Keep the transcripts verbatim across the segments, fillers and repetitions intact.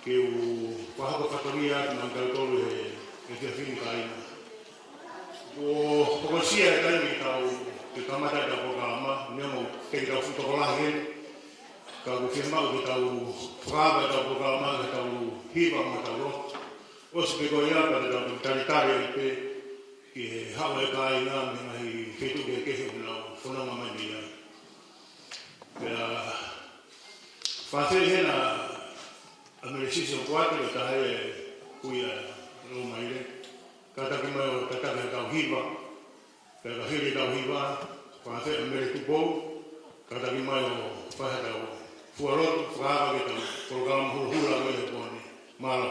ke u fakahoko fatongia atu maʻa kitautolu he, he efiafi ni kāinga. Kuo hokosia e taimi ke tau, ke kamata ʻetau polokalama, neongo ʻoku teʻeki ke tau fuʻu tokolahi heni, ka ʻoku fiemaʻu ke tau fakaava ʻetau polokalama, ke tau hiva mo tau lotu. ʻOsi pē ko ia, pea te tau talitali ai pē ki he haʻu e kāinga mei he ngaahi feituʻu kehekehe ʻoku nau fononga mai mei ai. Pea fāfeʻi hena ʻa Mele Sisi ʻo Kuati, ʻo taha e kui ʻa Lomaile. Kātaki mai ʻo tataki ʻetau hiva. Pea ka hili ʻetau hiva, fāfeʻi ʻa Mele Tupou, kātaki mai ʻo fai haʻatau fualotu, fakaava ki heʻetau polokalama hulohula ko ia he pō ni. Mālō.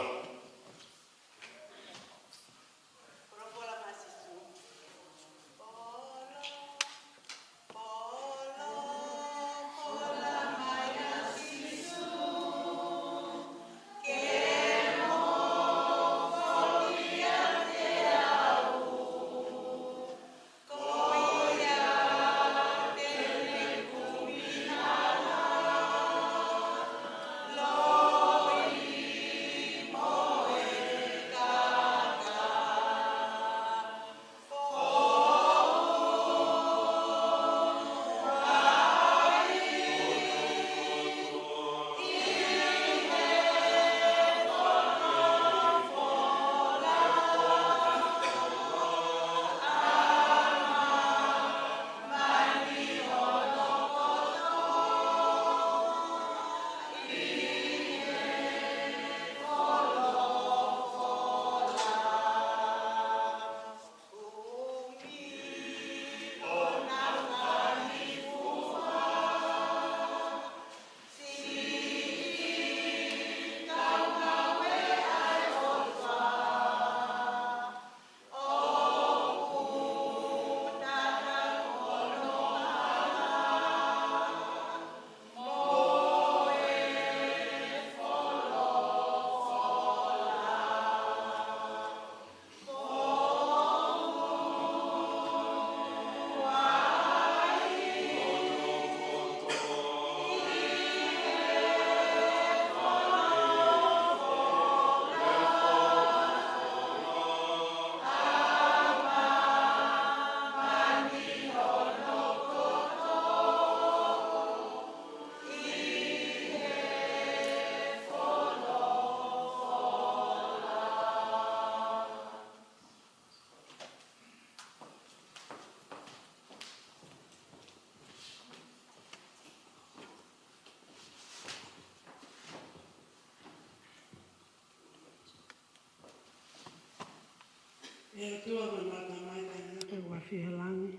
ʻE ʻOtua ko e Tamai taʻengata ʻoku ʻafio he langi,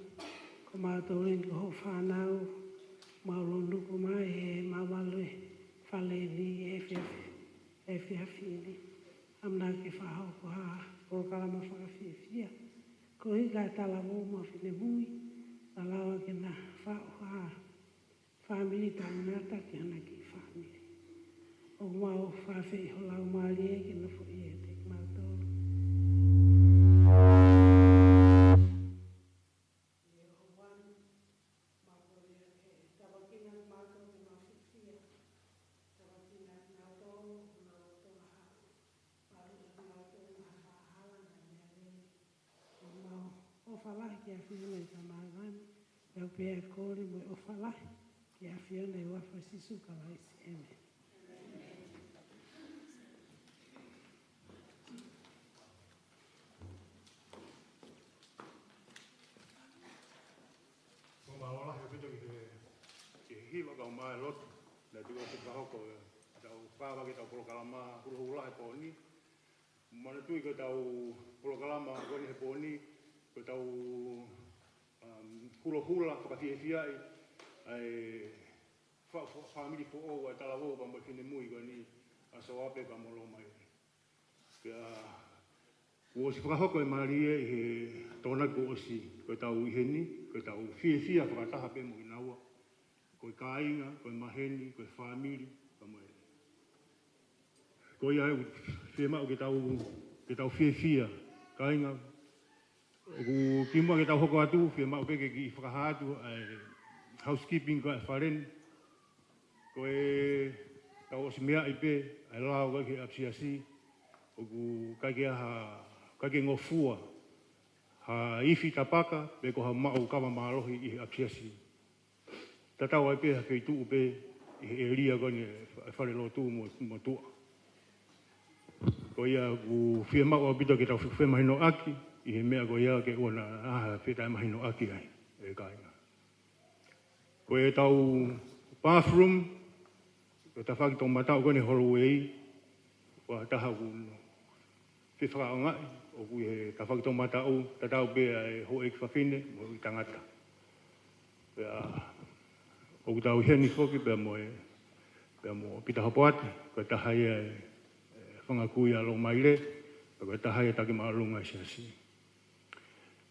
ko mautolu eni ko hoʻo fānau, mau lonuku mai he mau valu e fale ni he efiafi, he efiafi ni. ʻAmanaki ke fakahoko ha polokalama fakafiefia. Koeʻuhi ko e talavou mo e finemui, ka lava ke na faʻu ha fāmili taʻengata ki hona kiʻi fāmili. ʻOku mau fāfeʻi ho Laumālie ke nofoʻia ʻiate kimautolu. ʻIo, ʻoku mau kole ke tāpuekina kimautolu ke mau fiefia. Tāpuekina kinautolu, honau lotolotonga haʻu. Maʻu kimautolu ha fakahala mo e meʻalele. ʻOku mau ʻofa lahi ki he ʻAfiona ʻi he māmani, pea ʻoku pehē ʻa e kole mo e ʻofa lahi ki he ʻAfiona ʻi he huafa ʻo Sīsū Kalaisi. ʻĒmeni. Ko e mālō lahi ʻaupito ki he, ki he hiva kae ʻumaʻā e lotu, naʻe tuku ʻosi fakahoko ʻetau fakaava ki heʻetau polokalama hulohula he pō ni. Manatuʻi ko ʻetau polokalama ko eni he pō ni, ko ʻetau, um, hulohula fakafiefiaʻi ʻa e fa-, fa-, fāmili foʻou ʻa e talavou pea mo e finemui ko eni ʻa Soape pea mo Lomaile. Pea kuo ʻosi fakahoko e mālie ʻi he Tokonaki kuo ʻosi, ko ʻetau ʻi heni, ko ʻetau fiefia fakataha pē mo kinaua. Ko e kāinga, ko e maheni, ko e fāmili, pea mo e. Ko ia ʻoku fiemaʻu ke tau, ke tau fiefia, kāinga. ʻOku kimuʻa ke tau hoko atu, fiemaʻu pē ke kiʻi fakahā atu ʻa e housekeeping ko ē ʻa e fale ni. Ko e, Tau ʻosi meaʻi pē ʻa e lao ko ē ki he ʻapisiasi, ʻoku ʻikai ke ʻi ai ha, ʻikai ke ngofua ha ifi tapaka pe ko ha maʻu kava mālohi ʻi he ʻapisiasi. Tatau ai pē ha feituʻu pē ʻi he ʻēlia ko eni ʻa e falelotu mo, mo tuʻa. Ko ia ʻoku fiemaʻu ʻaupito ke tau fe-, femahinoʻaki ʻi he meʻa ko ia ke ʻoua naʻa ʻi ai ha fetaʻemahinoʻaki ai ʻe kāinga. Ko ʻetau bathroom, ko e tafaʻaki toʻomataʻu ko eni hallway, ko e taha ʻoku fefakaʻaongaʻi, ʻoku ʻi he tafaʻaki toʻomataʻu, tatau pē ʻa e houʻeiki fafine mo e tangata. Pea ʻoku tau ʻi heni foki pea mo e, pea mo Pita Hopoate, ko e taha ia e, e fanga kui ʻa Lomaile, pea ko e taha ia e taki māʻolunga ʻi he siasi.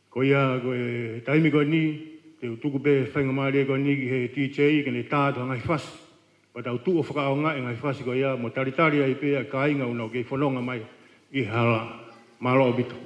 Ko ia ko e taimi ko eni, te u tuku pē faingamālie ko eni ki he D J ke ne tā atu ha ngaahi fasi. Pea tau tuʻu ʻo fakaʻaongaʻi e ngaahi fasi ko ia mo talitali ai pē ʻa e kāinga ʻoku nau kei fononga mai ʻi he hala. Mālō ʻaupito.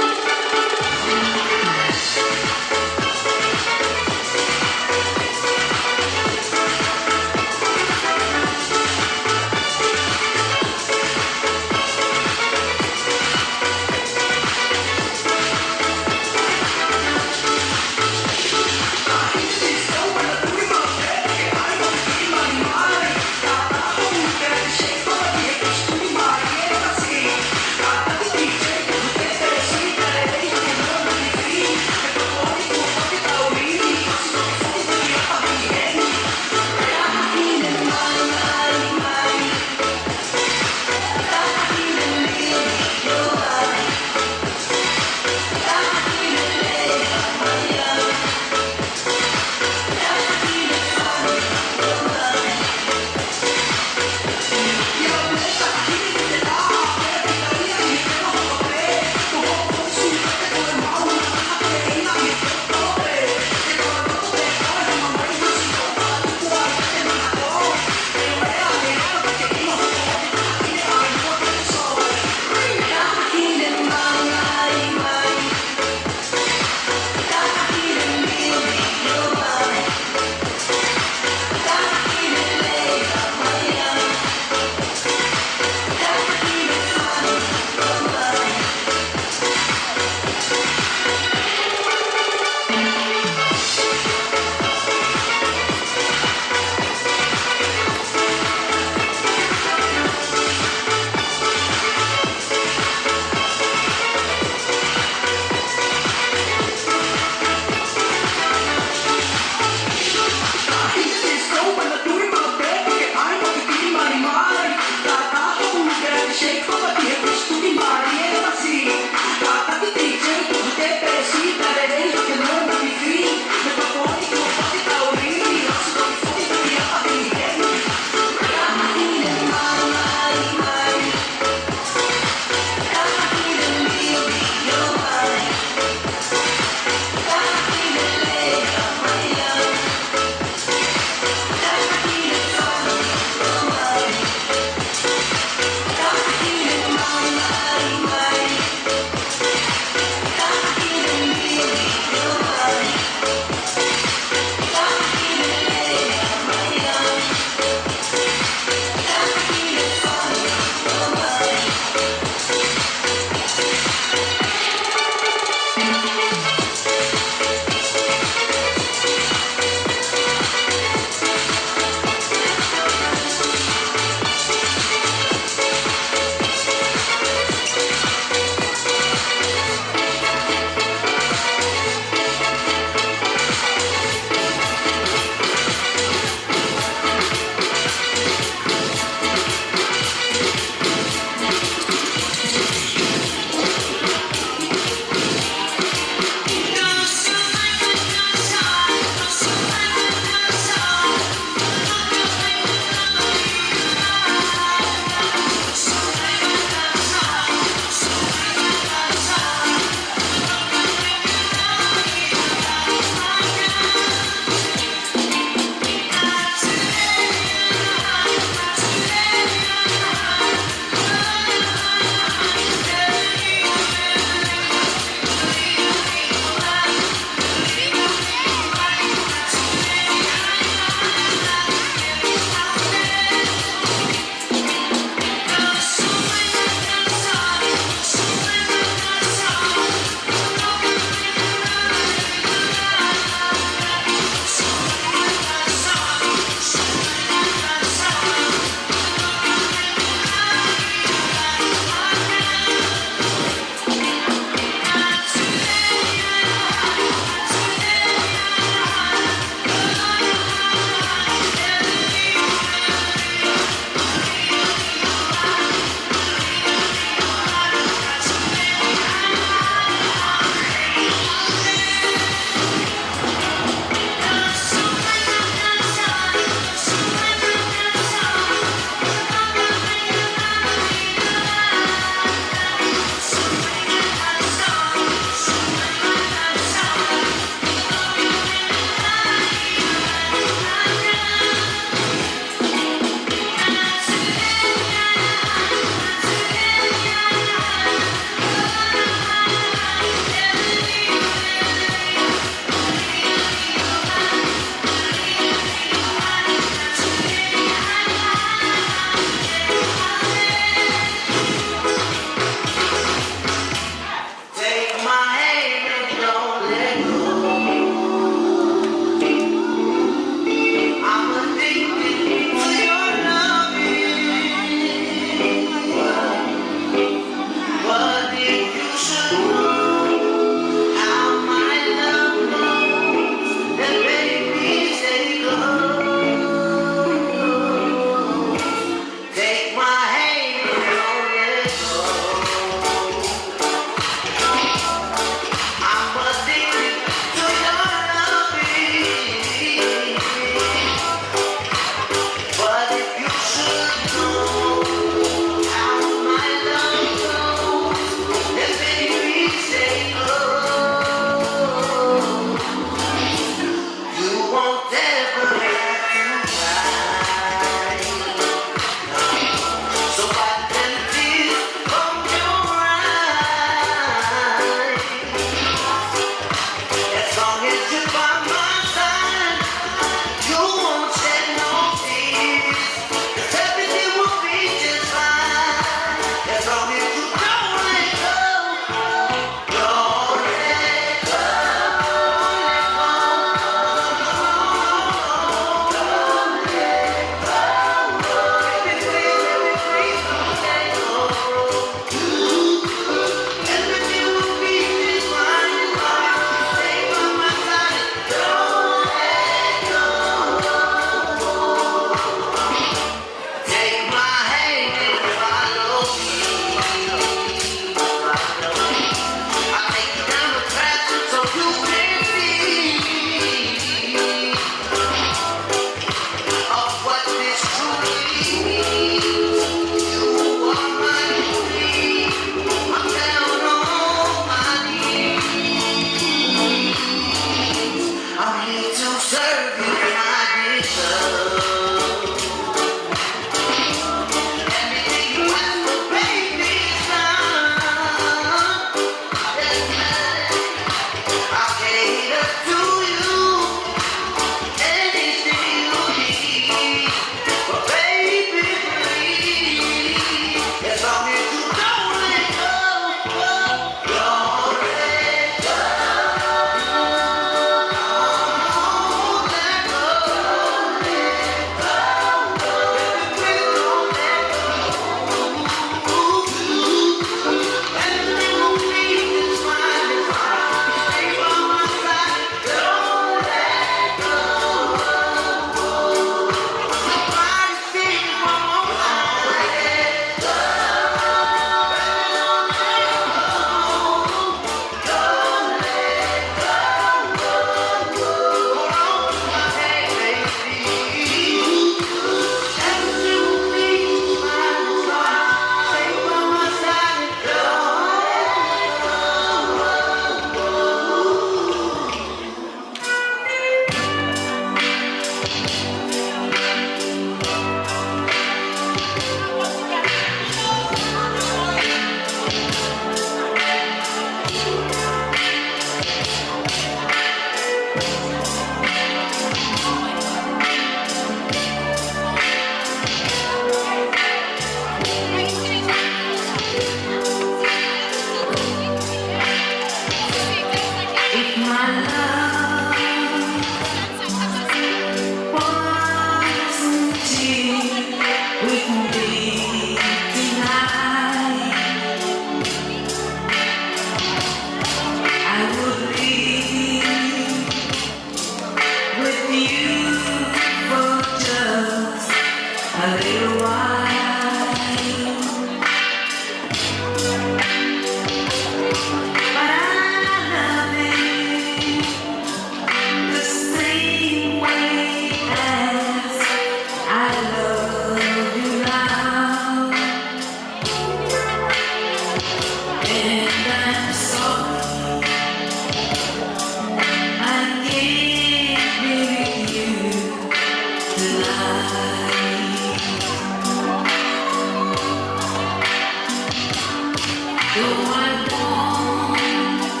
Though I want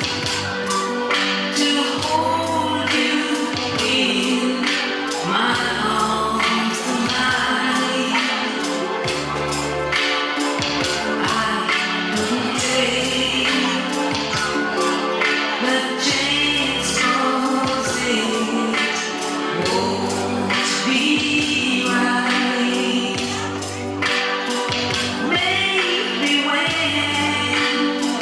to hold you in my arms tonight, I couldn't take the chance, 'cause it won't be right. Maybe when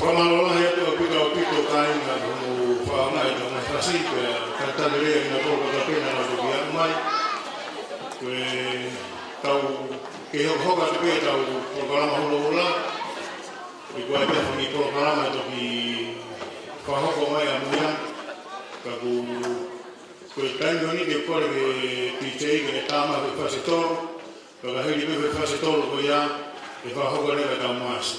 Fakamālō lahi atu ʻaupito ʻaupito kāinga ʻoku mou fakaʻaongaʻi ʻetau ngaahi fasi, pea talitali lelei ʻa kinautolu kotoa pē naʻa nau toki aʻu mai. Ko ʻetau kei hokohoko atu pē ʻetau polokalama Hula Hula. ʻOku ʻi ai pē ha fanga kiʻi polokalama ʻe toki fakahoko mai ʻamui, ka ʻoku, ko e taimi ko eni ke kole ki he D J ke ne tā mai e fasi ʻe tolu, ka ka hili pē e fasi ʻe tolu ko ia, ʻe fakahoko leva ʻetau maasi.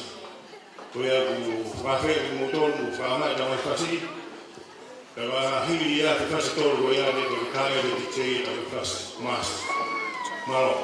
Ko ia ʻoku ou fakaafeʻi kimoutolu ke mou fakaʻaongaʻi ʻetau ngaahi fasi, ka ka hili ia e fasi ʻe tolu ko ia, ke toki tā mai e D J ʻetau fasi maasi. Mālō.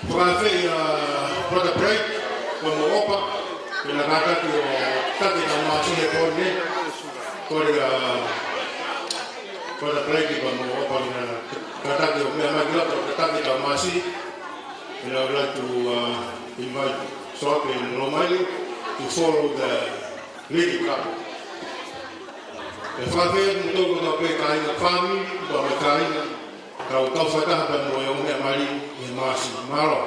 Fakafeʻiloaki, uh, Brother Blake, ko mo ʻopa, pea na kātaki ʻo taki ʻetau māsi he pō ni. Kole, uh, Brother Blake, ko mo ʻopa, na kātaki ʻo meʻa mai ki loto ʻo taki ʻetau māsi. And I would like to, uh, invite Soape and Lomaili to follow the lady couple. Pea fakafeʻiloaki mo kimoutolu kotoa pē kāinga, fāmili, pea mo e kāinga, kau kau fakataha pea mo e ongo meʻa mali ʻi he māsi. Mālō.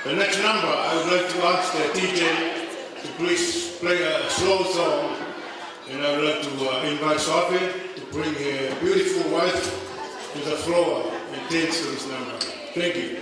The next number, I would like to ask the D J to please play a slow song, and I would like to, uh, invite Sophie to bring her beautiful wife to the floor and dance to this number. Thank you.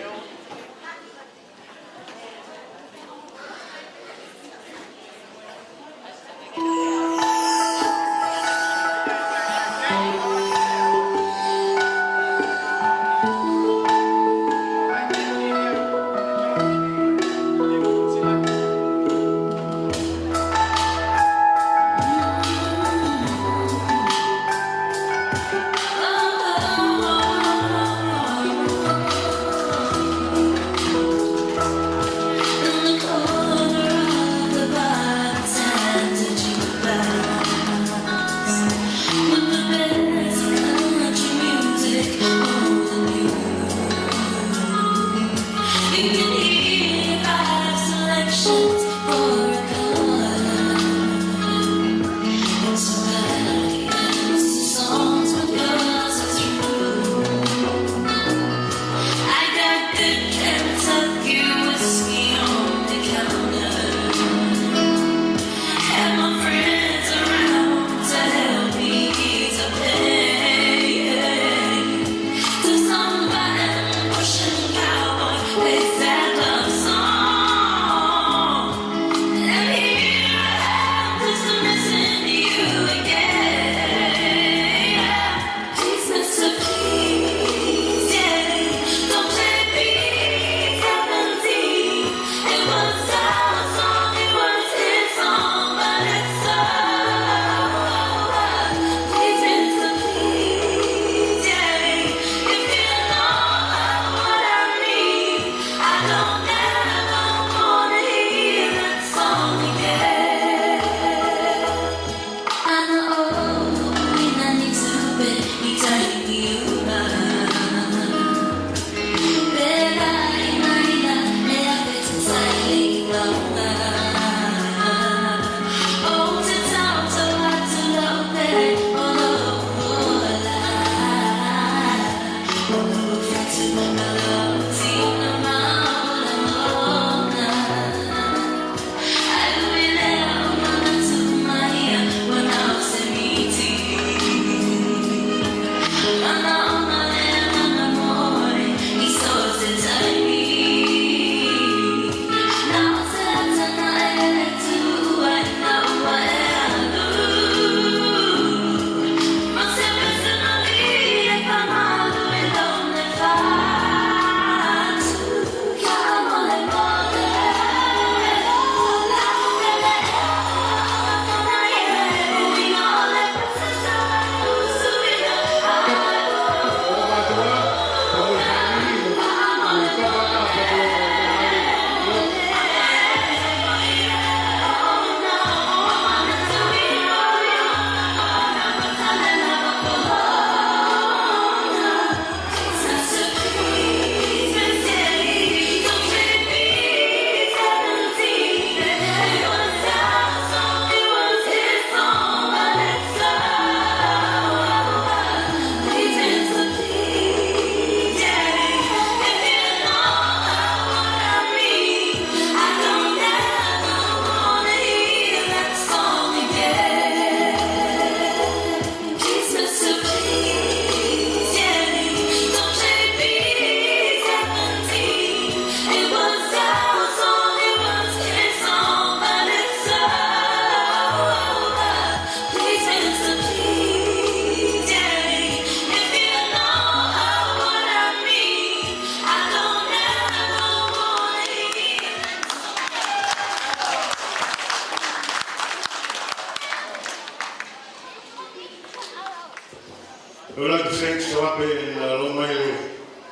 I would like to thank Soape and, uh, Lomaile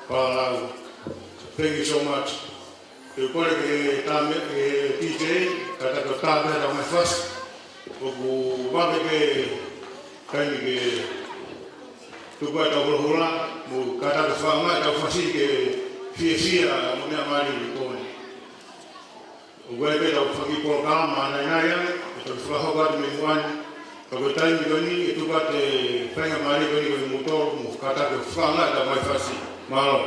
Palau. Thank you so much. Te u kole ke tame, ke D J, kātaki ʻo tā pē ʻetau ngaahi fasi. ʻOku vave ke taimi ke tuku ai ʻetau holoholo, mo kātaki ʻo fakaʻaongaʻi ʻetau fasi ke fiefia mo meʻa mali ni kone. ʻOku ʻi ai pē ʻetau fanga kiʻi polokalama ʻanainai ange, ʻe toki fakahoko atu mei muʻa ni. Ka ko e taimi ko eni, ʻe tuku atu e faingamālie ko eni kiate kimoutolu, mo kātaki ʻo fakaʻaongaʻi ʻetau ngaahi fasi. Mālō.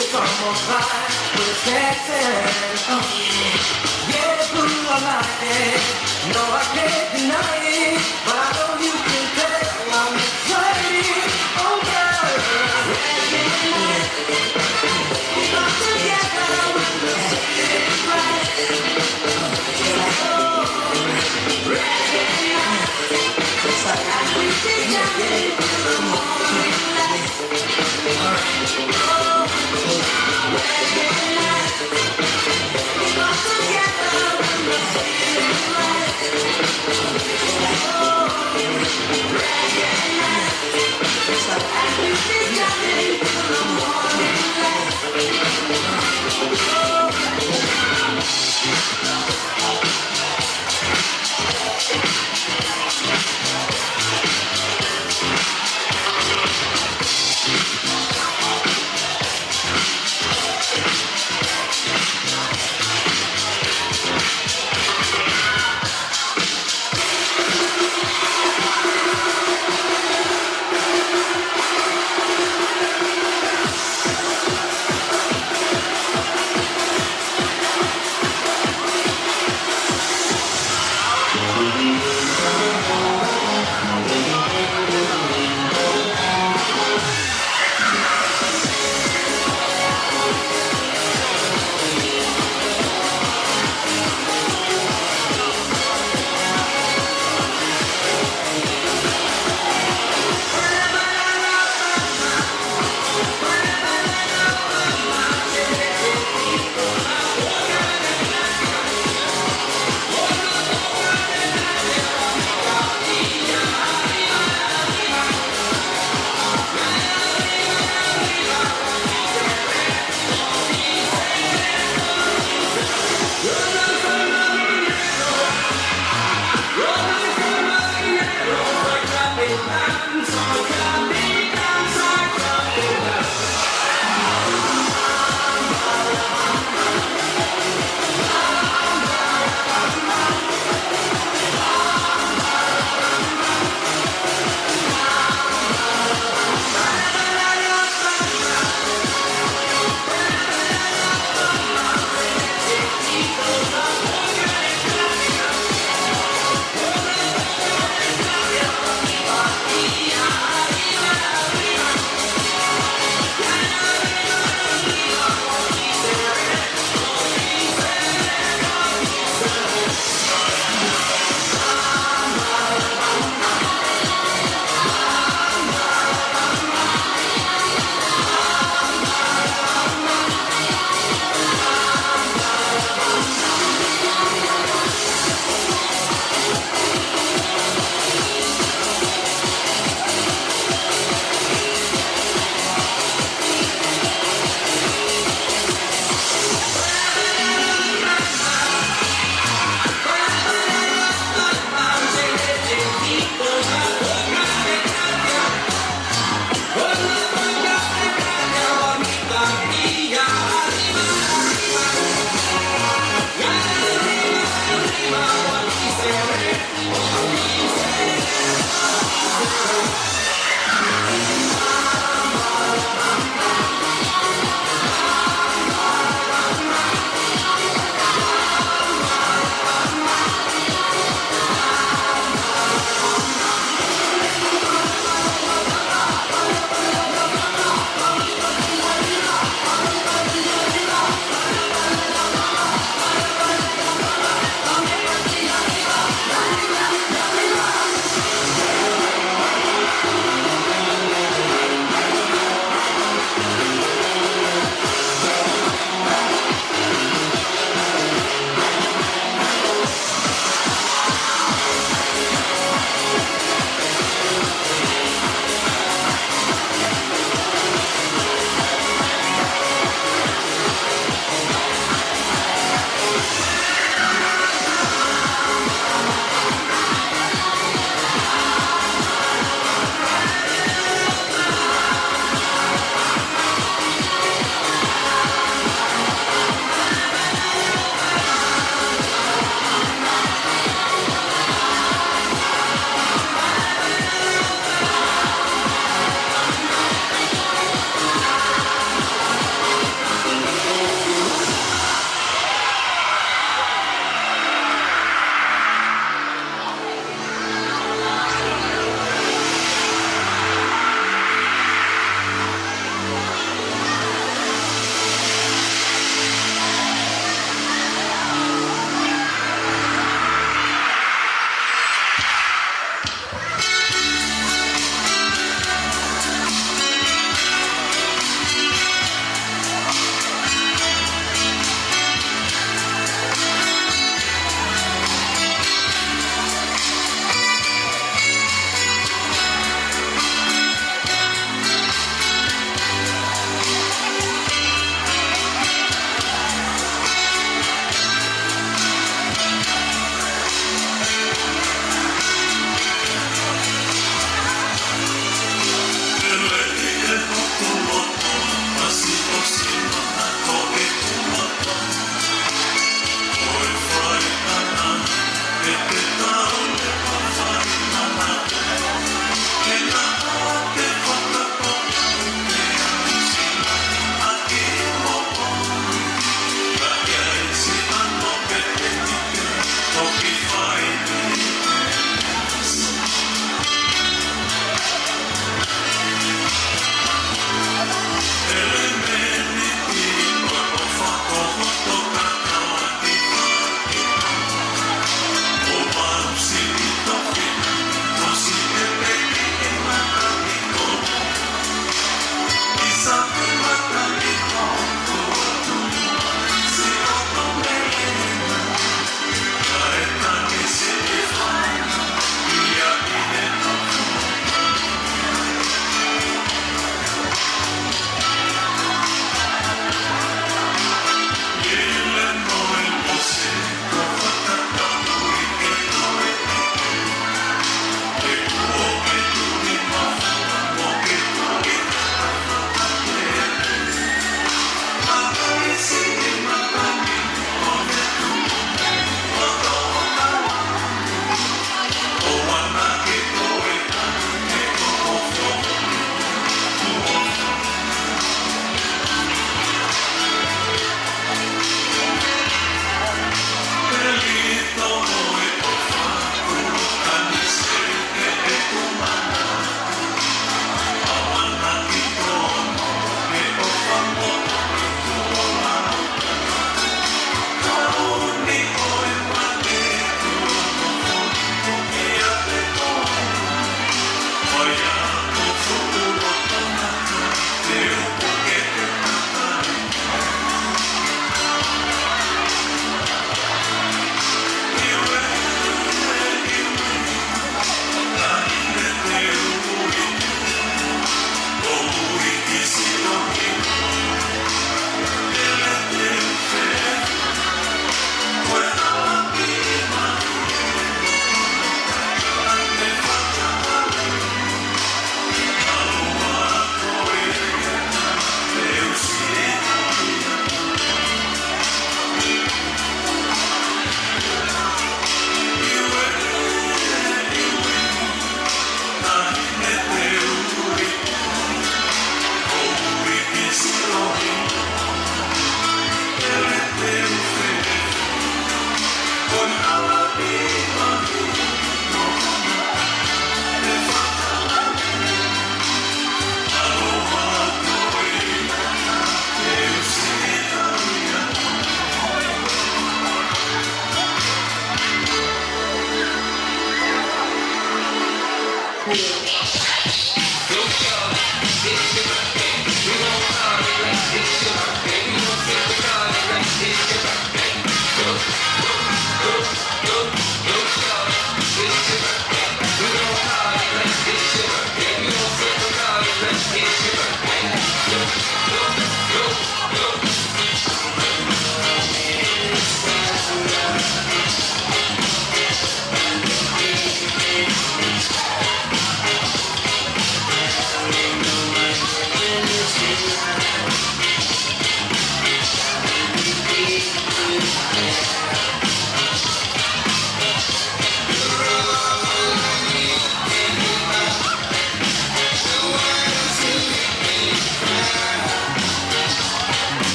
It's almost like we're dancing. Oh, yeah. Yeah, boo, I like it. No, I can't deny it. But I know you can tell I'm excited. Oh, girl. We got together when the feeling right. Oh, we can dance till the morning light.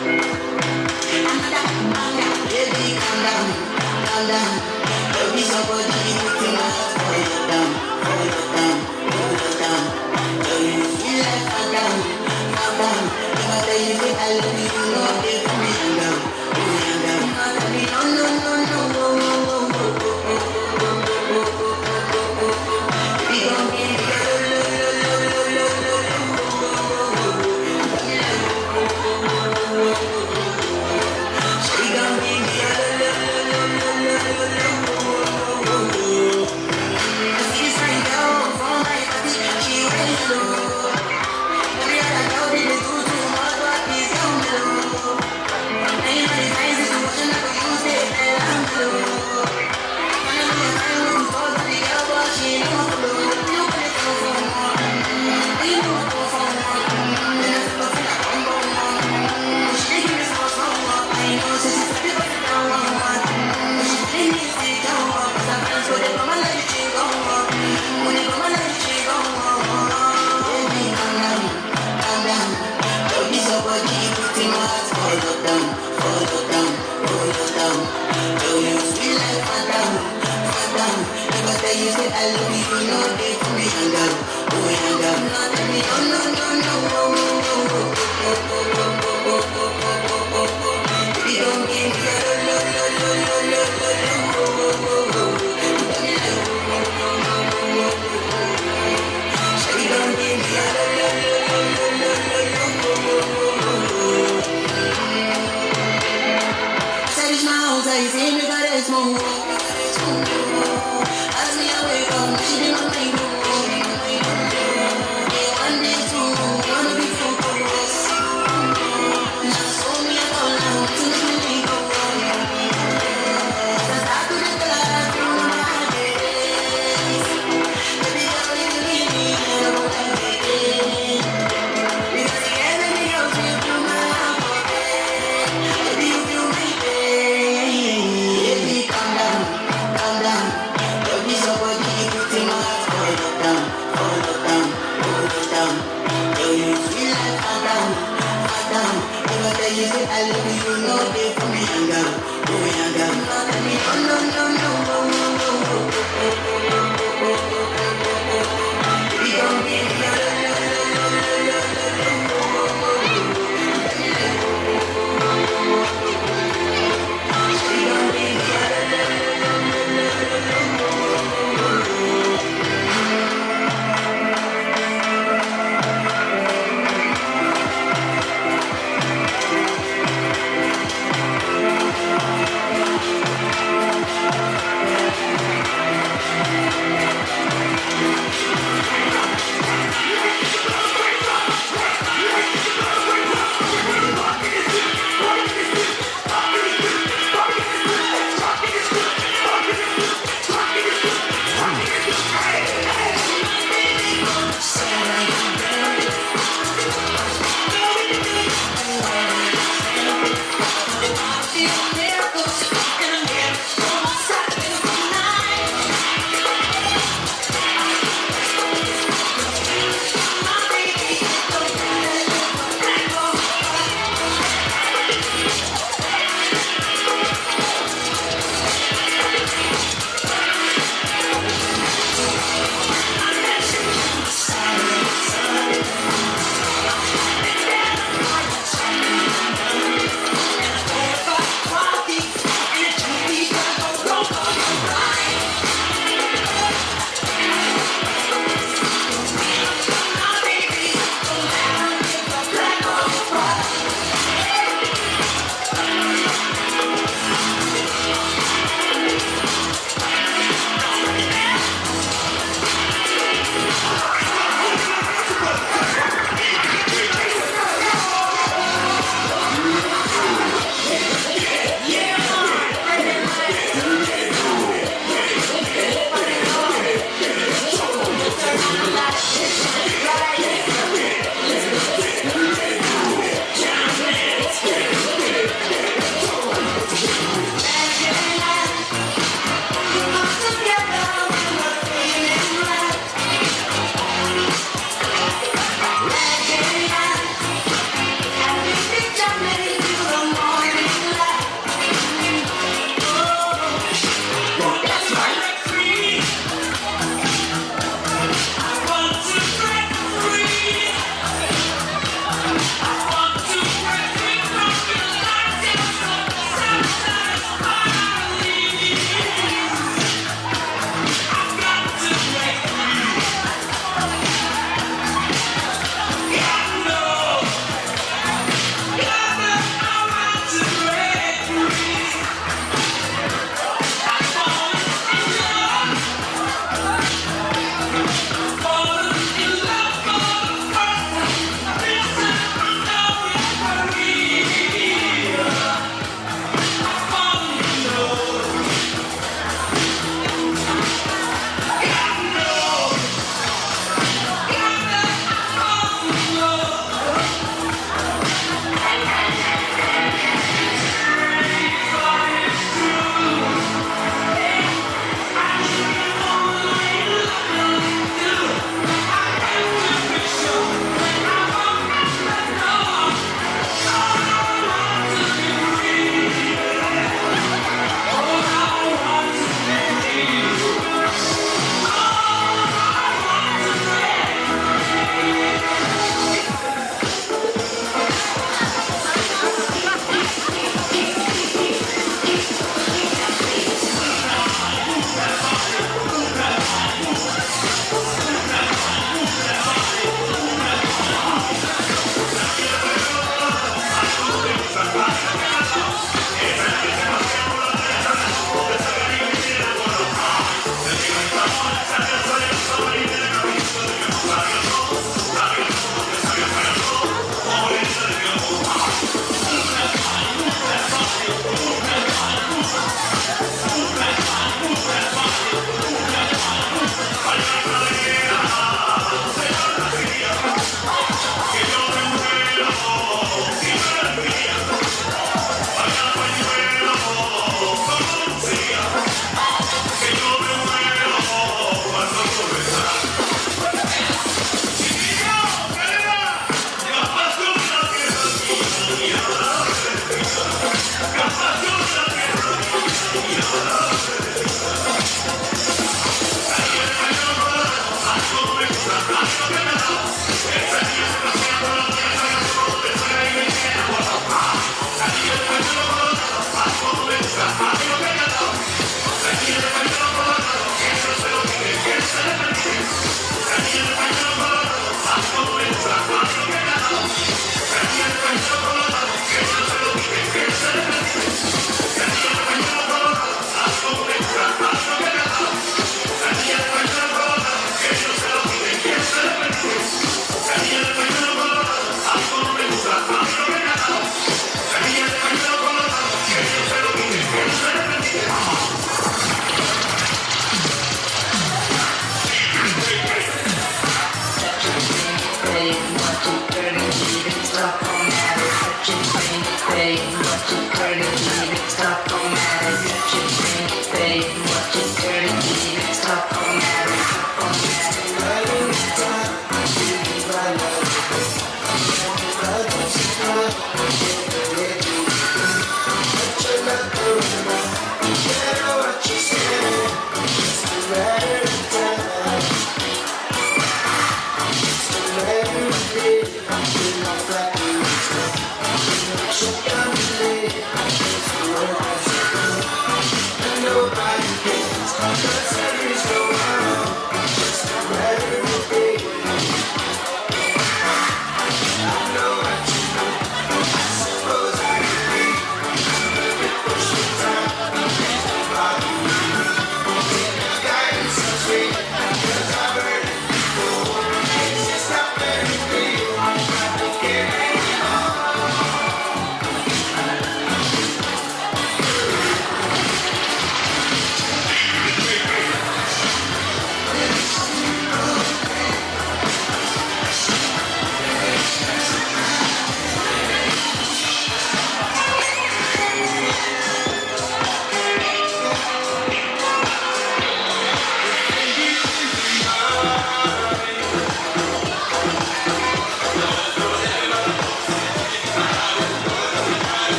Baby, calm down, calm down. Don't be so body, you put too much for your down, for your down, for your down. Don't you feel like fall down, fall down? If I tell you that I love you, you know they put me down, put me down. You know, tell me no, no, no, no, no, no, no, no. Baby, don't give me a lo, lo, lo, lo, lo, lo, lo, lo, lo, lo.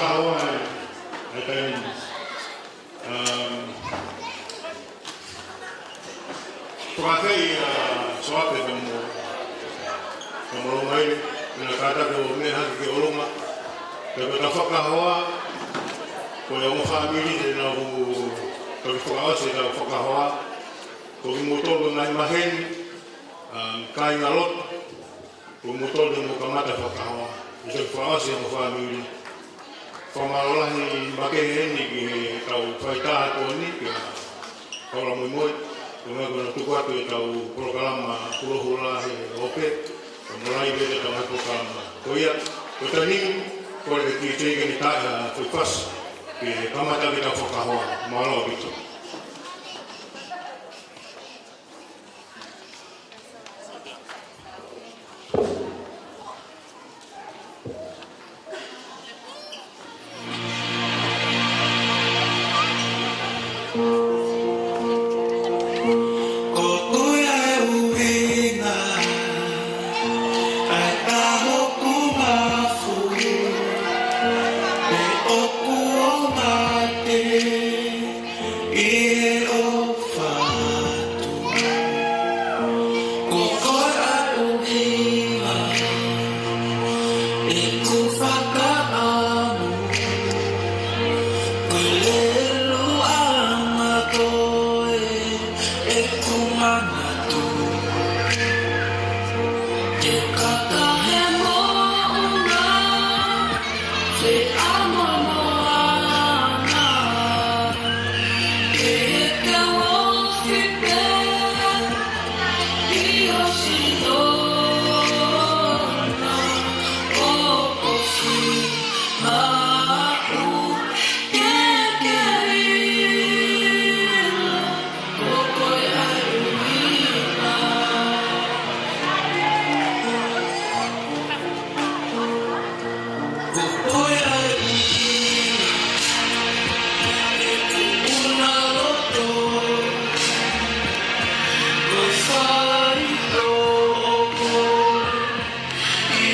Haʻu ai, ʻe taimi. Um, Fakafeʻi ʻa Soape ka mo, ka mo Lomaile, ʻi he kātaki ʻo meʻa hake ki ʻolunga. Pea ko ʻetau fakahoa, ko e ongo fāmili te nau kau fakaʻosi ʻetau fakahoa. Ko kimoutolu ngaahi maheni, um, kāingalotu, ko kimoutolu te mou kamata fakahoa. ʻI he fakaʻosi ʻa e fāmili. Fakamālō lahi makehe heni ki he kau faitaha ko eni, kia Paula Moimoi, ko e meʻa ko ena tuku atu ʻetau polokalama hulohula he ope, ka mo lai pē ʻetau ngaahi polokalama. Ko ia, ko e taimi ni, kole ki he DJ ke ne tā ha foʻi fasi, ke kamata ʻetau fakahoa, mālō ʻaupito. Ko koe ʻa e ʻuhinga ʻa e taha ʻoku mafu, pe ʻoku ou mate ʻi he ʻofa atu. Ko koe ʻa e ʻuhinga ʻeku fakaʻamu, ko e lelei ʻa e ʻofa ko ē ʻeku manatu. Ke kata he moʻunga, he ʻamomoana, ke heka ofi pē ʻi ho sino na, ʻo ofi maʻu ke ke ʻilo. Ko koe ʻa e ʻuhinga. Ko koe ʻa e ʻuhinga ʻeku ʻuna loto, ko e faitoʻo ko ē.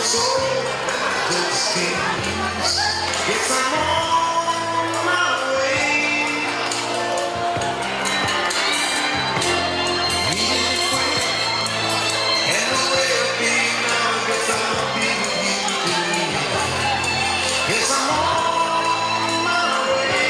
Yes, I'm on my way. And the way of being now, I guess I'll be with you. Yes, I'm on my way.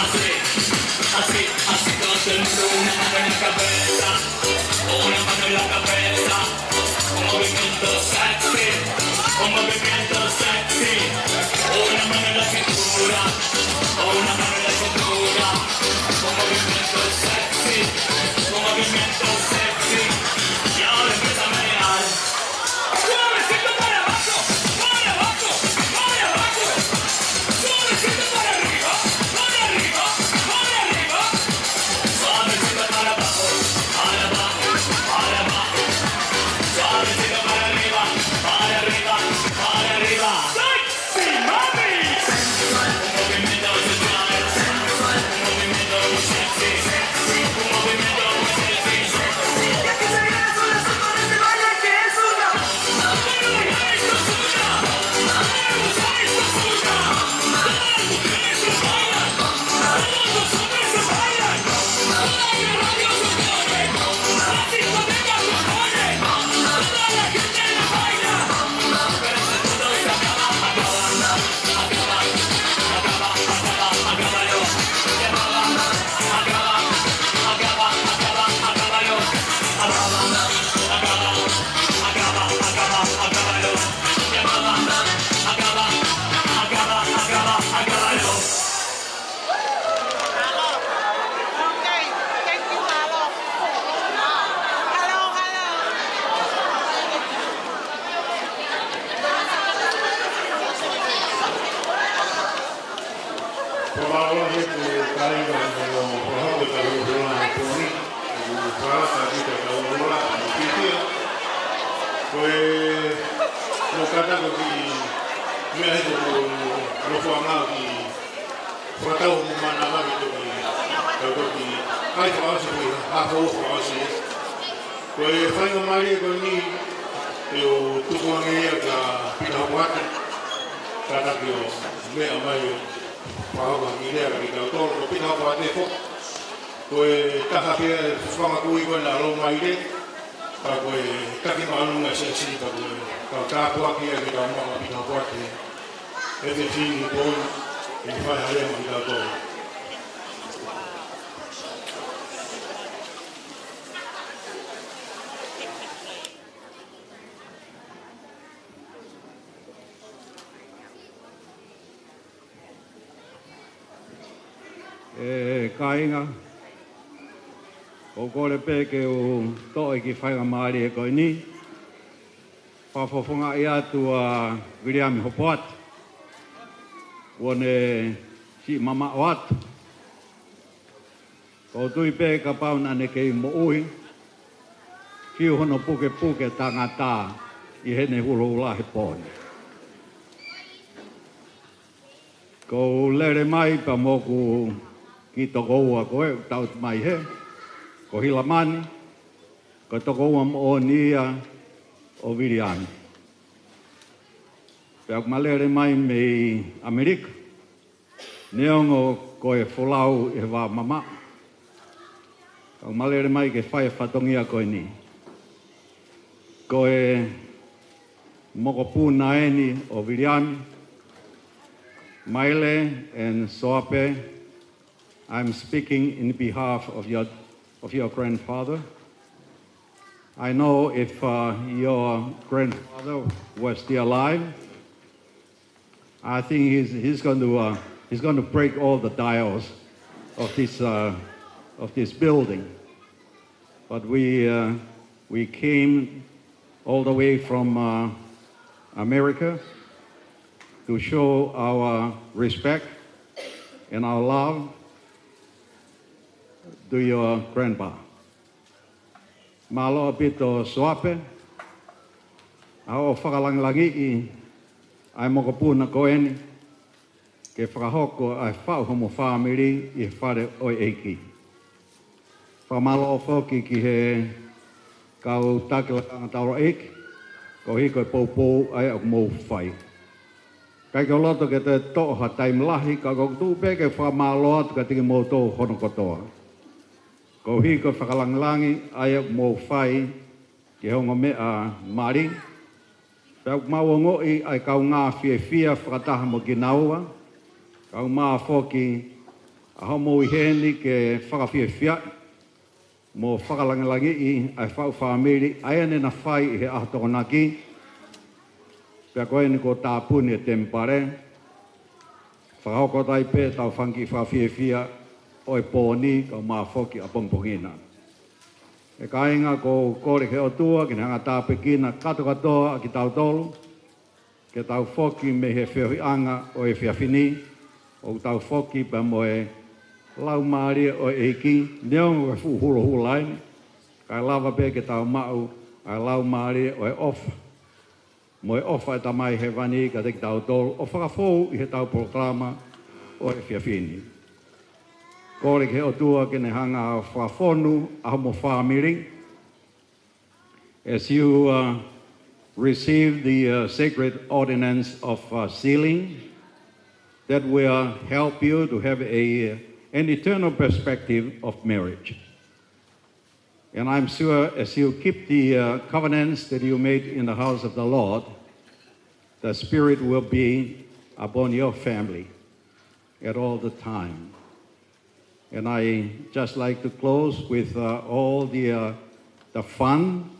Así, así, así todo el mundo, una mano en la cabeza, una mano en la cabeza, un movimiento sexy, un movimiento sexy, una mano en la cintura, una mano en la cintura, un movimiento sexy, un movimiento sexy, y ahora empieza a menear. Suavecito para abajo, para abajo, para abajo. Suavecito para arriba, para arriba, para arriba. Suavecito para abajo, para abajo, para abajo. Suavecito para arriba, para arriba, para arriba. Sexy, mami. Un movimiento sensual, un movimiento muy sexy, un movimiento muy sexy. Fakamālō lahi ki he kāinga ʻi hono fakahoko ʻetau holoholona he pō ni, ʻoku fakalata atu ki heʻetau ʻalu ʻo laka ʻi he pītia. Ko e mokata ko e kiʻi meʻa he ko e nofoʻanga ki fakatau mo manava ki toki, tau toki, kai fakaʻosi ki ha fou fakaʻosi. Ko e faingamālie ko eni, ʻe u tuku ange ia kia Pita Hopoate, kātaki ʻo meʻa mai ʻo fakahoko ha kiʻi lea kiate kitautolu, ko Pita Hopoate foki. Ko e taha pē ʻi he fanga kui ko ena ʻa Lomaile, pea ko e taki māʻolunga ʻa e siasi, pea ko e kau tāpuaki ia ke tau maʻu ʻa Pita Hopoate he efiafi ni pō ni, ʻe fai ha lea maʻa kitautolu. ʻE kāinga, ʻoku ou kole pē ke u toʻo e kiʻi faingamālie ko eni, fakafofongaʻi atu ʻa Viliami Hopoate, kuo ne siʻi mamaʻo atu. ʻOku ou tui pē kapau naʻa ne kei moʻui, fiu hono pukepuke tangata ʻi heʻene hulohula he pō ni. ʻOku ou lele mai pea mo hoku kiʻi tokoua ko ē ʻoku tau mai hē, ko Hilamani, Ko e tokoua moʻoni ia ʻo Viliami. Pea ʻoku ma lele mai mei ʻAmelika, neongo ko e folau ʻi he vā mamaʻo, ka ʻoku ma lele mai ke fai e fatongia ko eni. Ko e mokopuna eni ʻo Viliami, Maile and Soape. I'm speaking in behalf of your, of your grandfather. I know if, uh, your grandfather was still alive, I think he's, he's going to, uh, he's going to break all the tiles of this, uh, of this building. But we, uh, we came all the way from, uh, America to show our respect and our love to your grandpa. Mālō ʻaupito Soape, ʻa hoʻo fakalangilangiʻi ʻa e mokopuna ko eni, ke fakahoko ʻa e faʻu homo fāmili ʻi he fale ʻo e ʻEiki. Fakamālō foki ki he kau taki lakanga taulaʻeiki, koeʻuhi ko e poupou ʻa ia ʻoku mou fai. ʻIkai ke u loto ke toe toʻo ha taimi lahi, ka ʻoku ou tuʻu pē ke fakamālō atu kiate kimoutolu hono kotoa, koeʻuhi ko e fakalangilangi ʻa ia ʻoku mou fai ki he ongo meʻa mali. Pea ʻoku mau ongoʻi ʻa e kaungā fiefia fakataha mo kinaua, kae ʻumaʻā foki ʻa hoʻomou ʻi heni ke fakafiefiaʻi mo fakalangilangiʻi ʻa e faʻu fāmili ʻa ia naʻe fai ʻi he ʻaho Tokonaki. Pea ko eni kuo tāpuni e temipale, fakahoko atu ai pē ʻetau fanga kiʻi fakafiefia ʻo e pō ni kae ʻumaʻā foki ʻapongipongi na. ʻE kāinga, ʻoku ou kole ki he ʻOtua ke ne hanga ʻo tāpuekina kātokātoa ʻa kitautolu, ke tau foki mei he feohiʻanga ʻo e efiafi ni, ʻo tau foki pea mo e Laumālie ʻo e ʻEiki, neongo ko e fuʻu hulohula eni, kae lava pē ke tau maʻu ʻa e Laumālie ʻo e ʻofa, mo e ʻofa ʻa e Tamai Hēvani kiate kitautolu, ʻo fakafou ʻi heʻetau polokalama ʻo e efiafi ni. Kole ki he ʻOtua ke ne hanga ʻo fakafonu ʻa homo fāmili. As you, uh, receive the, uh, sacred ordinance of, uh, sealing, that will help you to have a, an eternal perspective of marriage. And I'm sure as you keep the, uh, covenants that you made in the house of the Lord, the Spirit will be upon your family at all the time. And I just like to close with, uh, all the, uh, the fun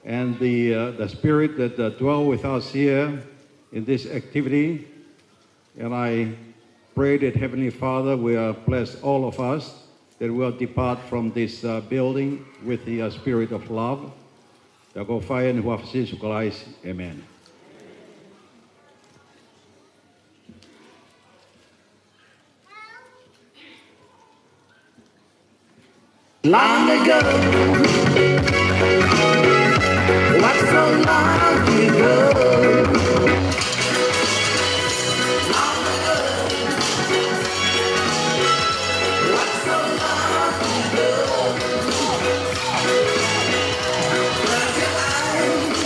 and the, uh, the spirit that, uh, dwell with us here in this activity. And I pray that Heavenly Father will bless all of us that will depart from this, uh, building with the, uh, spirit of love. Pea ʻoku ou fai eni ʻi he huafa ʻo Sīsū Kalaisi. ʻĒmeni. Long ago, what so long ago? Long ago, what so long ago? Was your eyes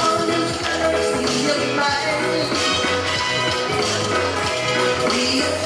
on the mercy of mine? Realize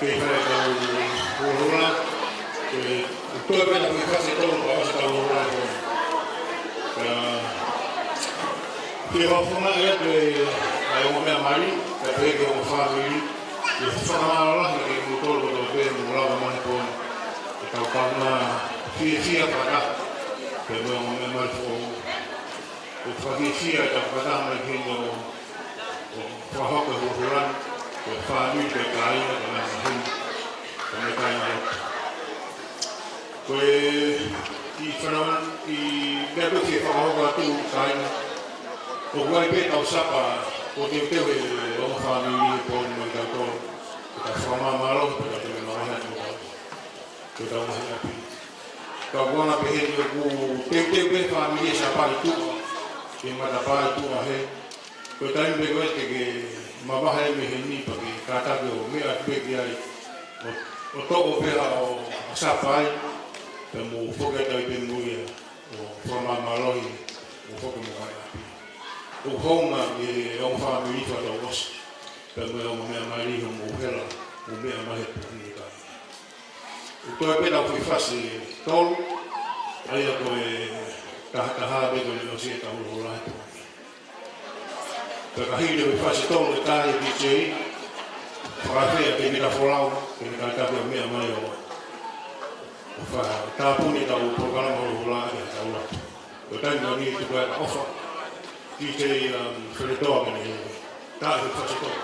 Ke fai ʻetau holoholó, ke toe pē ʻetau kiʻi fasi ʻe tolu pea ʻosi ʻetau holoholó. Ka, ke hofoʻanga atu ʻa e ongo meʻa mali, kae pehē ki he ongo fāmili, ke fakamālō lahi kiate kimoutolu kotoa pē hoʻomou lava mai he pō ni. ʻEtau kaungā fiefia fakataha, pea mo e ongo meʻa mali foʻou. ʻOku fiefia ʻetau fakataha mai ki heni ʻo ʻo fakahoko e holoholó ni, ko e fāmili, ko e kāinga, ko e ngaahi maheni, ko e ngaahi kāingalotu. Ko e kiʻi fanongo, kiʻi meʻa pē ke fakahoko atu kāinga. ʻOku ʻi ai pē ʻetau sapa, ʻoku teuteu ʻe he ongo fāmili he pō ni mo kitautolu. Ke tau fakamālō, pea tau toe māvahevahe atu mo kitautolu. Ko ʻetau ngaahi ʻapi. Ka ʻoku anga pē heni ʻoku teuteu pē fāmili e sapa ʻi tuʻa, ʻi he matapā ʻi tuʻa hē. Ko e taimi pē ko ē te ke mavahe mei heni pea ke kātaki ʻo meʻa atu pē ki ai. ʻO, ʻo toʻo pē haʻo sapa ai, pea mou foki atu ai pē mo ia, ʻo fakamāmālohi, mou foki mo e ngaahi ʻapi. ʻOku hounga ki he ongo fāmili fakatouʻosi, pea mo e ongo meʻa mali hoʻomou hela, mou meʻa mai he pō ni kāinga. ʻOku toe pē ʻetau kiʻi fasi ʻe tolu, ʻa ia ko e taha taha pē ko ʻene ʻosi ʻetau holoholó he pō ni. Pea ka hili e kiʻi fasi ʻe tolu ʻe taha ʻe DJ, fakafeʻiloaki ʻe Tēvita Folau, ke ne kātaki ʻo meʻa mai ʻo, ʻo fai ha tāpuni ʻetau polokalama holoholó ʻi heʻetau lotu. Ko e taimi ko eni ʻe tuku ai ʻa e ʻofa. DJ, um, Feletoa ke ne tā e kiʻi fasi ʻe tolu.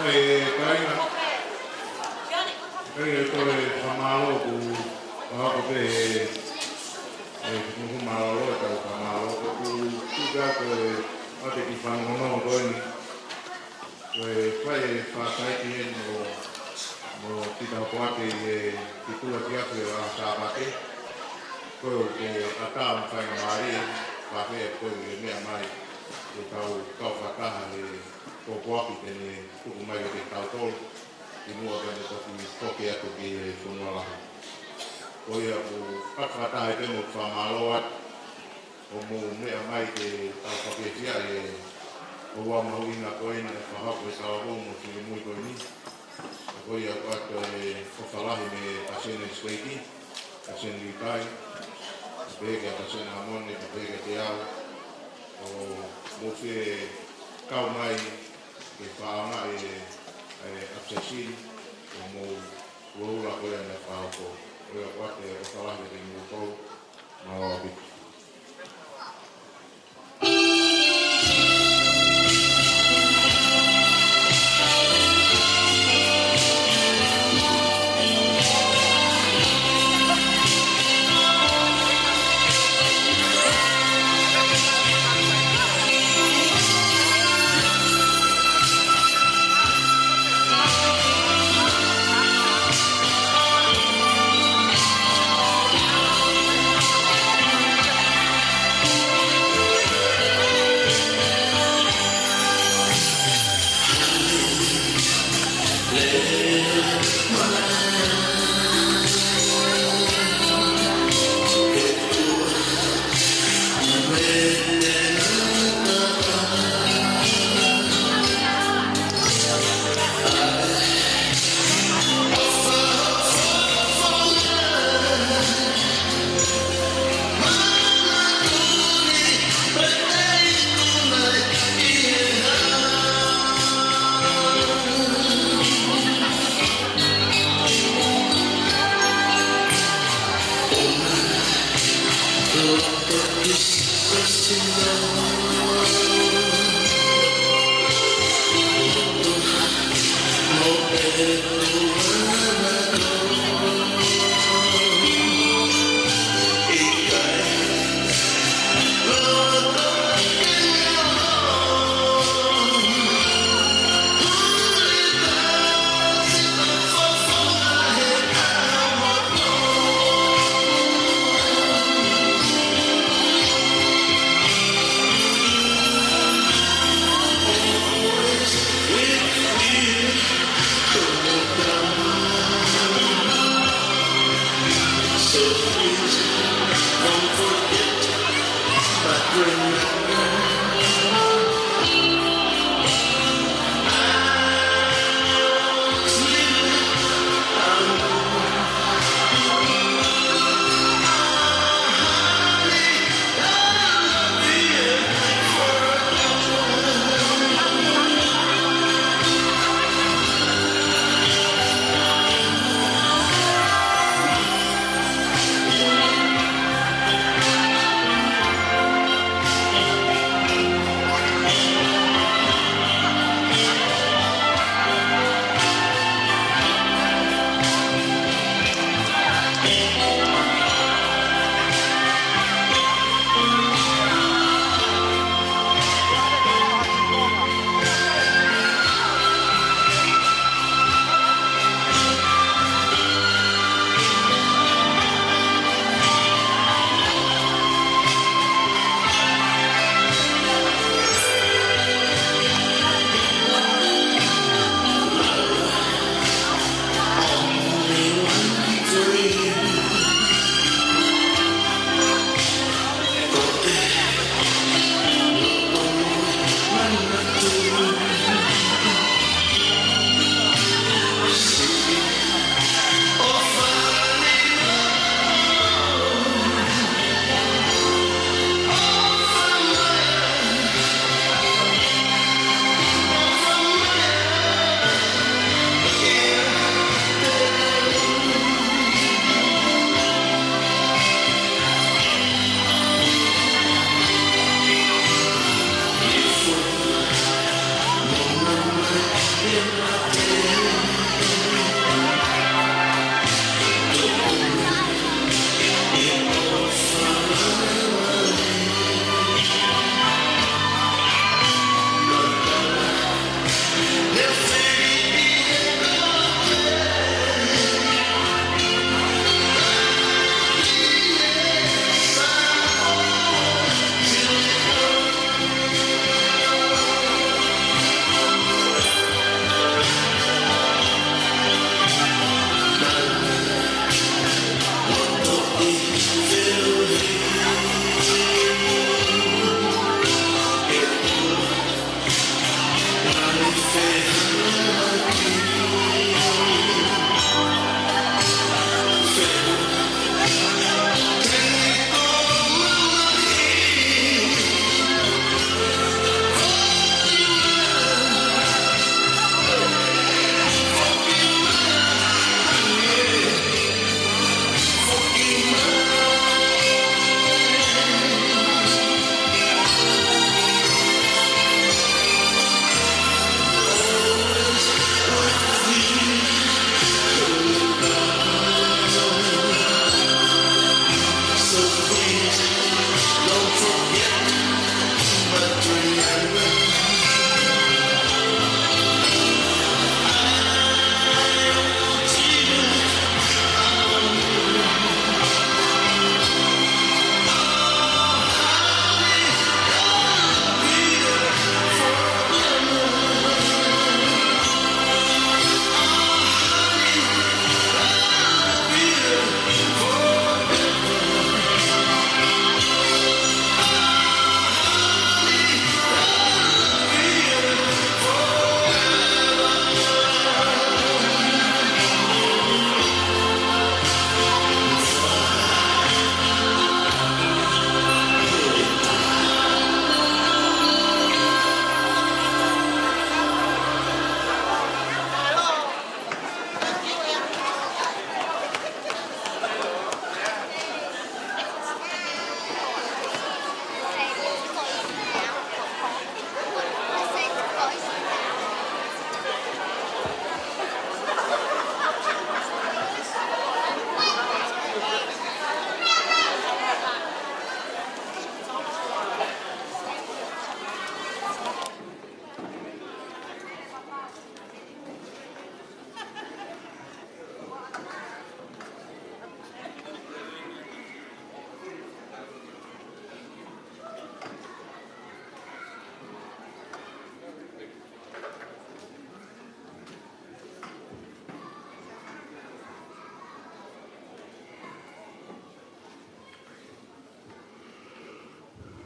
ʻE kāinga, ʻe, ʻe toe fakamālō ʻoku fakahoko pē ʻe, ʻe, ʻoku mālō ʻetau fakamālō ʻoku tuka ko e ʻoatu e kiʻi fanongonongo ko eni. Ko e fai e fakaʻapaʻapa eni mo, mo kita hopoate ʻi he ki tua ki afe ʻo e Sāpate. Ko e ʻatā mo e faingamālie, pea ko e meʻa mai, ʻetau kau fakataha he pōpoaki te ne tuku mai kiate kitautolu, kimuʻa pea ne toki foki atu ki he fonua lahi. Ko ia ʻoku ou fakataha pē mo fakamālō atu, ʻo mou meʻa mai ke tau fakafeʻiloaki e houa mahuʻinga ko eni ʻa e fakahoko e talavou mo e finemui ko eni. Ko ia ʻoku ʻoatu e ʻofa lahi mei he Palesiteni Siteiki, Palesiteni Litai, pehē kia Palesiteni ʻAmone, pehē kiate au, ʻo mou fie kau mai ke fakaʻaongaʻi e, e appreciation, ʻo mou ʻuliʻuli ko ia naʻe fakahoko. Ko ia ʻoku ʻoatu e ʻofa lahi kiate kimoutolu, mālō ʻaupito.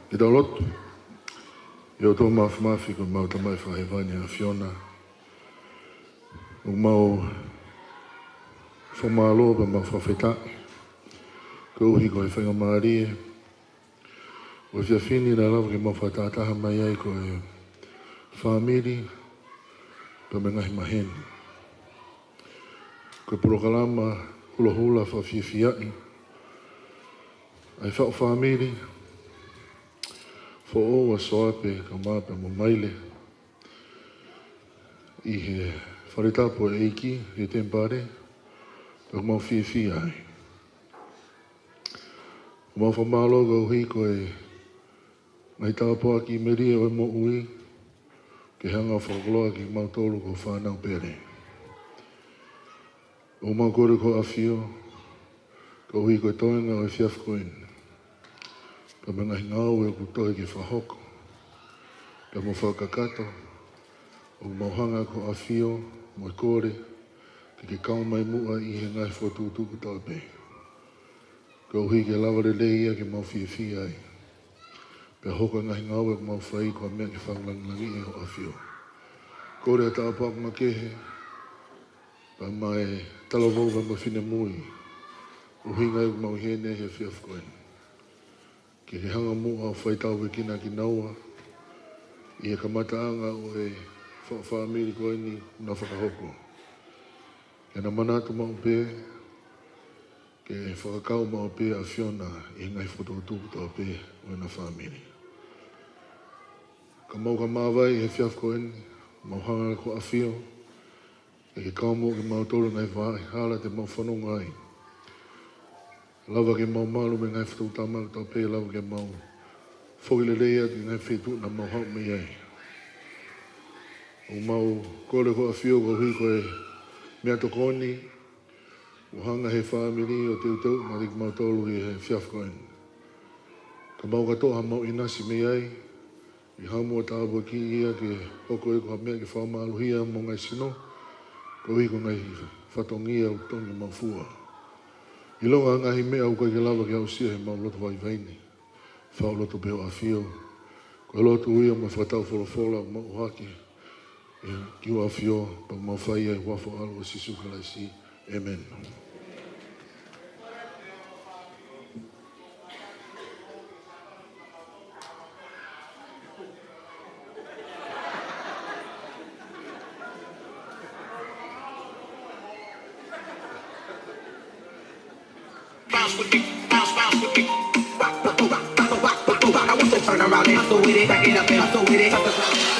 Ke tau lotu. ʻE ʻOtua Māfimafi, ko homau Tamai Fakahēvani ʻa e ʻAfiona, ʻoku mau fakamālō pea mau fakafetaʻi koeʻuhi ko e faingamālie ʻo e efiafi ni naʻe lava ke mau fakatahataha mai ai ko e fāmili pea mo e ngaahi maheni. Ko e polokalama hulahula fakafiefiaʻi ʻa e faʻu fāmili foʻou ʻa Soape, Kama pea mo Maile ʻi he fale tapu ʻo e ʻEiki, he temipale, pea ʻoku mau fiefia ai. ʻOku mau fakamālō koeʻuhi ko e ngaahi tāpuaki melie ʻo e moʻui, ke hanga ʻo fakakoloa kimautolu ko e fānau pele. ʻOku mau kole ki ho ʻAfio, koeʻuhi ko e toenga ʻo e efiafi ko eni, pea mo e ngaahi ngāue ʻoku toe ke fakahoko, pea mo fakakakato, ʻoku mau hanga ki ho ʻAfio mo e kole ke ke kau mai muʻa ʻi he ngaahi fokotuʻutuʻu kotoa pē, koeʻuhi ke lava lelei ia ke mau fiefia ai, pea hoko e ngaahi ngāue ʻoku mau fai ko ha meʻa ke fakalangilangiʻi ho ʻAfio. Kole ha tāpuaki makehe pea mo e talavou pea mo e finemui, ʻuhinga ia ʻoku mau ʻi heni he efiafi ko eni, ke ke hanga muʻa ʻo fai tāpuekina kinaua ʻi he kamataʻanga ʻo e faʻu fāmili ko eni ʻoku na fakahoko. Ke na manatu maʻu pē ke fakakau maʻu pē ʻa e ʻAfiona ʻi he ngaahi fokotuʻutuʻu kotoa pē ʻo ʻena fāmili. Ka mau ka māvae he efiafi ko eni, mau hanga ki ho ʻAfio ke ke kau muʻa kimautolu he ngaahi vahaʻa hala te mau fononga ai. Lava ke mau malu mei he ngaahi fakatamaki kotoa pē, lava ke mau foki lelei atu ki he ngaahi feituʻu naʻa mau haʻu mei ai. ʻOku mau kole ki ho ʻAfio koeʻuhi ko e meʻatokoni ʻoku hanga he fāmili ʻo teuteu maʻa kimautolu ʻi he efiafi ko eni. Ka mau ka toʻo ha mau ʻinasi mei ai, ʻi ha muʻa tāpuaki ia ke hoko ia ko ha meʻa ke fakamālohia homau ngaahi sino, koeʻuhi ko e ngaahi fatongia ʻoku totonu ke mau fua. ʻIlonga ha ngaahi meʻa ʻoku ʻikai ke lava ke aʻusia ʻe he mau loto vaivai ni, fakaloto pē ho ʻAfio. Ko e lotu ia mo e fakatau folofola ʻoku mau ʻohake ki ho ʻAfio, pea mau fai ʻi he huafa ho ʻAlo ko Sīsū Kalaisi. ʻĒmeni. Bounce with me, bounce, bounce with me. Rock, rock, rock, rock, rock, rock, rock. I want to turn around and hustle with it, back it up and hustle with it.